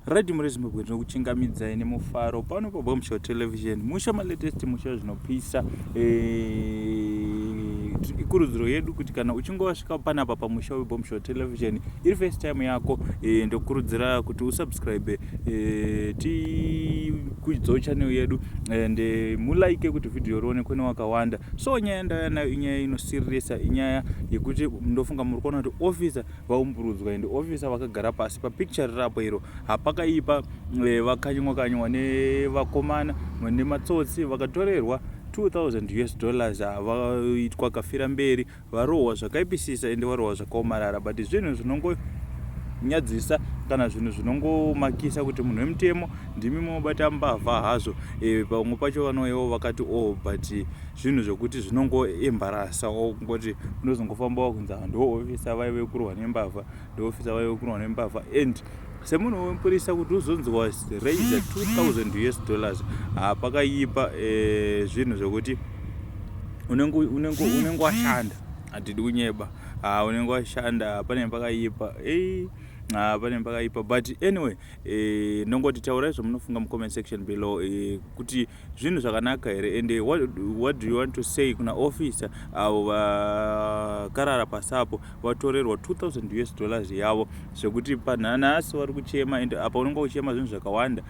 Right, muri Zimbabwe, tinokuchingamidzai nemufaro pano paBombshell Television, musha malatest, musha zvinopisa. Ikurudziro yedu kuti kana uchinge wasvika panapa pamusha weBombshell Television, iri first time yako, ndokurudzira kuti usubscribe, tikudzewo channel yedu and mulike kuti vhidhiyo rionekwe newakawanda. So nyaya ndauya nayo inyaya inosiririsa, inyaya yekuti ndofunga muri kuona kuti officer vaumburudzwa and officer vakagara pasi papicture rirapo iro. Hapakaipa, vakanywa kanywa nevakomana nematsotsi, vakatorerwa 2000 US dollars, vaitwa kafira mberi, varohwa zvakaipisisa ende varohwa zvakaomarara. But zvinhu zvinongonyadzisa kana zvinhu zvinongomakisa kuti munhu wemutemo ndimi mobata mbavha hazvo. Pamwe pacho vanouyawo vakati oh, but zvinhu zvokuti zvinongoembarasa kungoti unozongofamba wakunzi ndo officer vaive kurwa nembavha, ndo officer vaive kurwa nembavha. And semunhu wemupurisa kuti uzonzwa raise 2000 US dollars, hapakaipa. Zvinhu zvokuti unenge washanda, hatidi kunyeba, unenge washanda, pane pakaipa, pane pakaipa. But anyway, ndongoti taurai zvamunofunga mucomment section below, kuti zvinhu zvakanaka here and what do you want to say kuna officer avo vakarara pasapo, vatorerwa 2000 US dollars yavo, zvekuti panhasi vari kuchema. And apa unenge uchema zvinhu zvakawanda,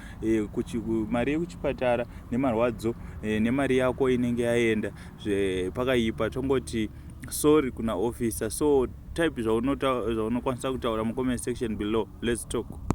mari yekuchipatara nemarwadzo, nemari yako inenge yaenda. Pakaipa, tongoti sorry kuna officer. So type zvaunokwanisa kutaura mucomment section below. Let's talk.